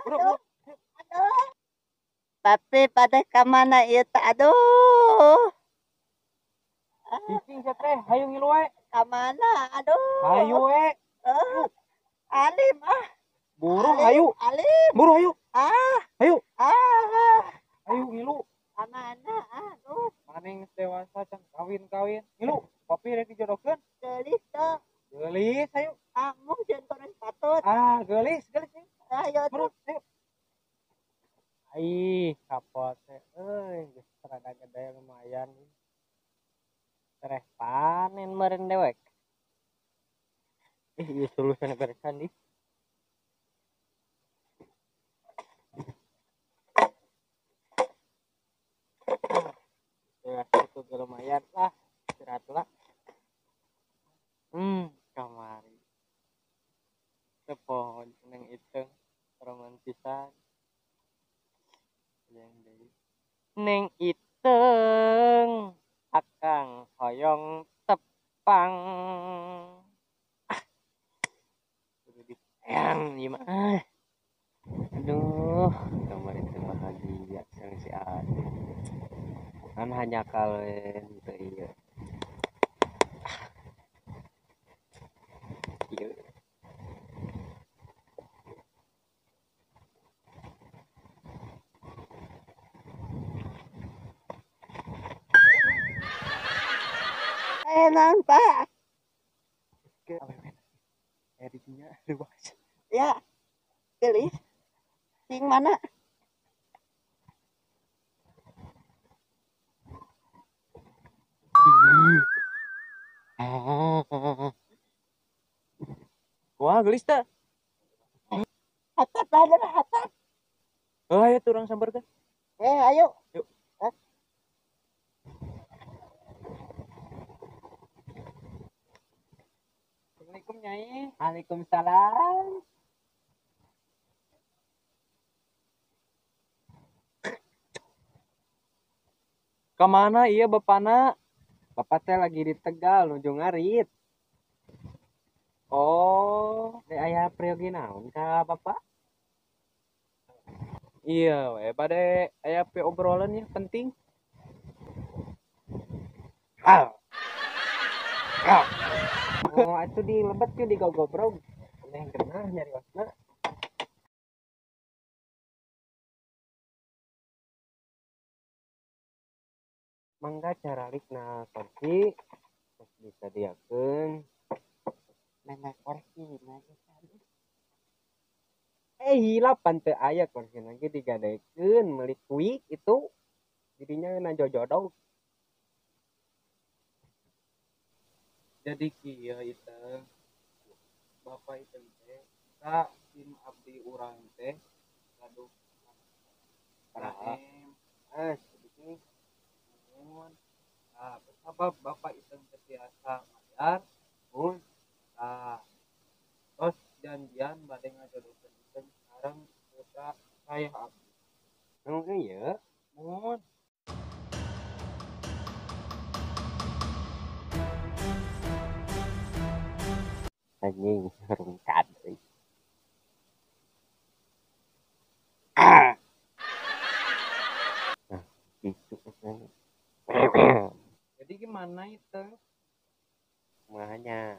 Buru. Aduh. Papi pada ka mana ieu teh aduh. Cicing sia teh, hayu ngilu we. Ka mana? Aduh. Hayu we. Alim ah. Buru hayu. Alim. Buru hayu. Ah. Hayu. Ah. Hayu ngilu. Ka mana? Aduh. Maneh geus dewasa can kawin-kawin. Ngilu, papi rek dijodohkeun. Geulis teh. Geulis hayu. Ah, mung sieun terus patut. Ah, geulis, geulis. Ayo buru, ayo. Ih, kapot teh euy, geus rada gede lumayan. Tereh panen meureun dewek. Ih, ieu sulusan beresan ih. Ya, itu lumayan lah, istirahat lah. Kamari. Teu pohon neng iteng romantisan. Yang deui. Neng iteng akang hoyong tepang. Ah. Kudu dipeang ieu mah. Aduh, kamari teh bahagia sareng si Ade. Kan hanya kalen teu ieu. Ieu. Naon, Pak? Di dinya luas. Ya. Geulis. Sing mana? Wah, geulis teh. Hatap aja hatap. Oh, ayo turang sambarkeun. Ayo. Yuk. Assalamualaikum Nyai. Waalaikumsalam. Kemana iya bapana? Bapak teh lagi di Tegal nuju ngarit. Oh, teh aya priyogi naon ka bapak? Iya, we bade aya pe obrolan ya penting. Ah. Ah. Oh, itu di lebet tuh di gogobrog. Aneh genah nyari wasna. Mangga caralik na kursi terus disadiakeun. Mana kursi na hilap pan teu aya kursi lagi digadekeun meuli kuik itu jadinya na jojodog. Jadi kieu itu bapak itu teh ka tim abdi urang teh gaduh KM sedikit nuhun. Nah, sabab bapak itu teh tiasa mayar mun nah terus janjian bade ngajodohkeun ieu sareng putra saya abdi. Nuhun ieu mun anjing rungkad euy. Nah, gitu kan. Jadi gimana itu? Makanya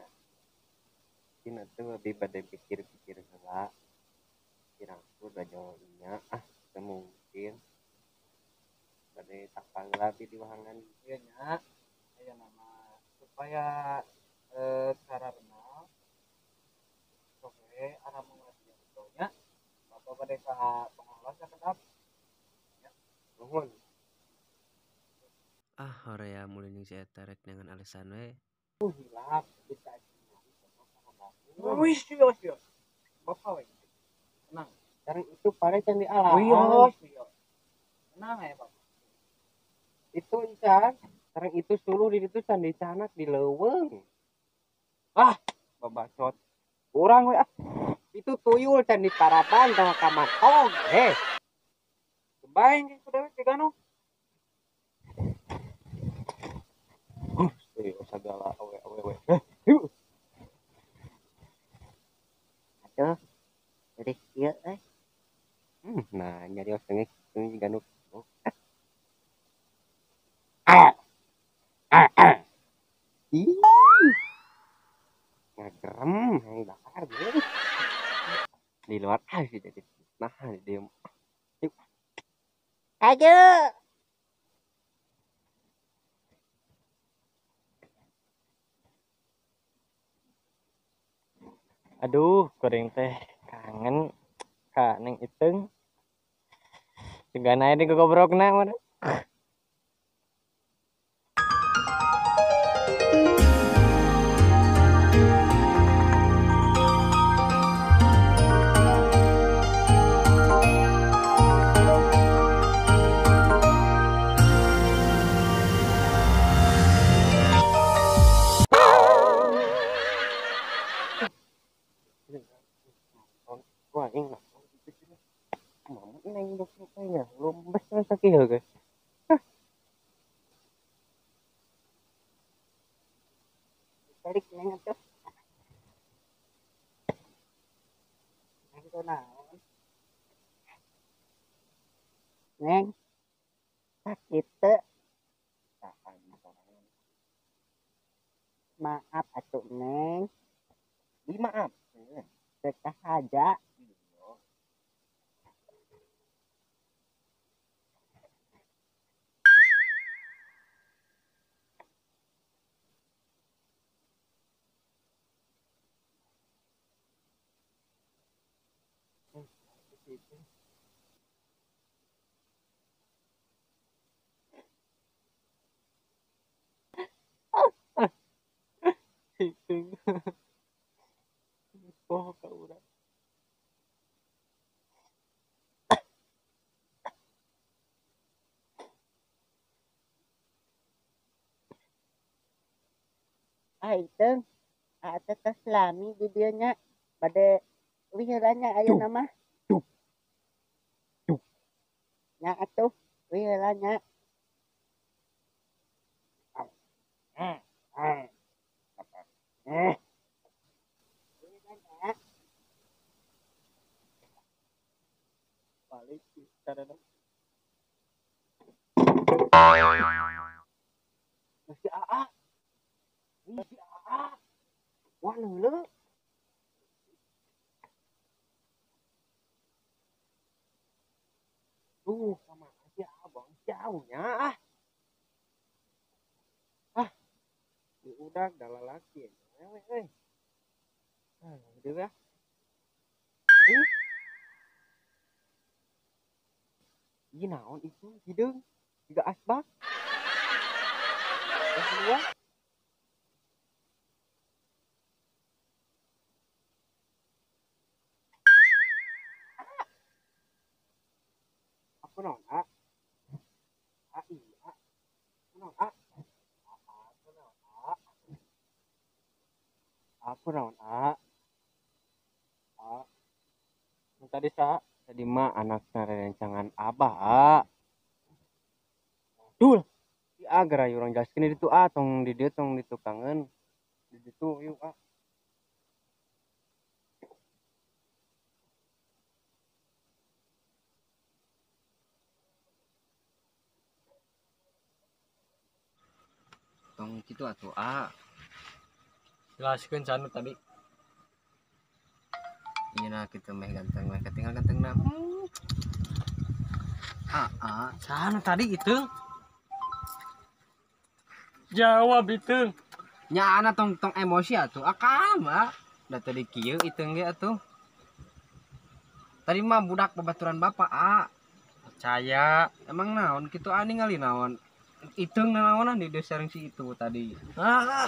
Cina tuh lebih pada pikir-pikir heula. Kira-kira udah jauhnya ah teu mungkin. Bade tapang lebih di wahangan ieu nya. Aya nama supaya sararna oke, arah mengerti nya. Bapak bade ka pengelola sakedap. Ya, nuhun. Ah, horea mulai jeung si eta rek neangan alesan we. Hilap kita. Wih, wios, wios. Bapak we. Tenang. Sekarang itu pare can dialaan. Wios, wios. Tenang ya, Bapak. Itu encan. Sekarang itu suluh di ditu can dicanak di leuweung. Ah, babacot. Urang we ah. Itu tuyul can diparaban tong ka matog. Heh. Kebayang ge ku dewek digano. Segala awe-awe. Yuk. Aduh. Jadi kieu euy. luar ah sih jadi nah di dieu. Yuk. Ayo. Aduh, kuring teh kangen ka Neng Iteung. Juga naik di gogobrokna mah. Wah, aing lah. Mama neng dok kayaknya lombes sakieu guys. Balik neng atuh. Neng tuh naon? Neng sakit teu? Maaf atuh Neng. Dimaaf. Teu kahaja. Oh, ka urang. Ah, Iteung. Ah, teh tos lami di dieu nya. Bade uih heula nya ayeuna mah. Nya atuh, uih heula nya. Uih heula nya. Balik karena Si AA. Si AA. Wah, leuleuh. Tuh, sama si abang jauhnya ah. Ah. Di udak dah lalaki. Ewe euy. Ah, gitu ya. Ih. Ih, naon itu hideung? Jiga asbak. Kedua. Aku naon, A? A iya. Aku naon, A? Aku naon, A? Aku naon, A? A. Tadi sa, tadi mah anakna rerencangan Abah, A. Dul. Si A geura urang jelaskeun di ditu A, tong di dieu tong ditukangeun. Di ditu yuk A. Tong kitu atuh A. Jelaskeun sanu tadi. Iya nah kitu meh ganteng meh katinggal gantengna. A A sanu tadi itu. Jawab itu. Nya ana tong tong emosi atuh. Akam ah. Da tadi kieu iteung ge atuh. Tadi mah budak babaturan bapak A. Percaya. Emang naon kitu A ningali naon? Iteung naonan di desa si itu tadi. Ah.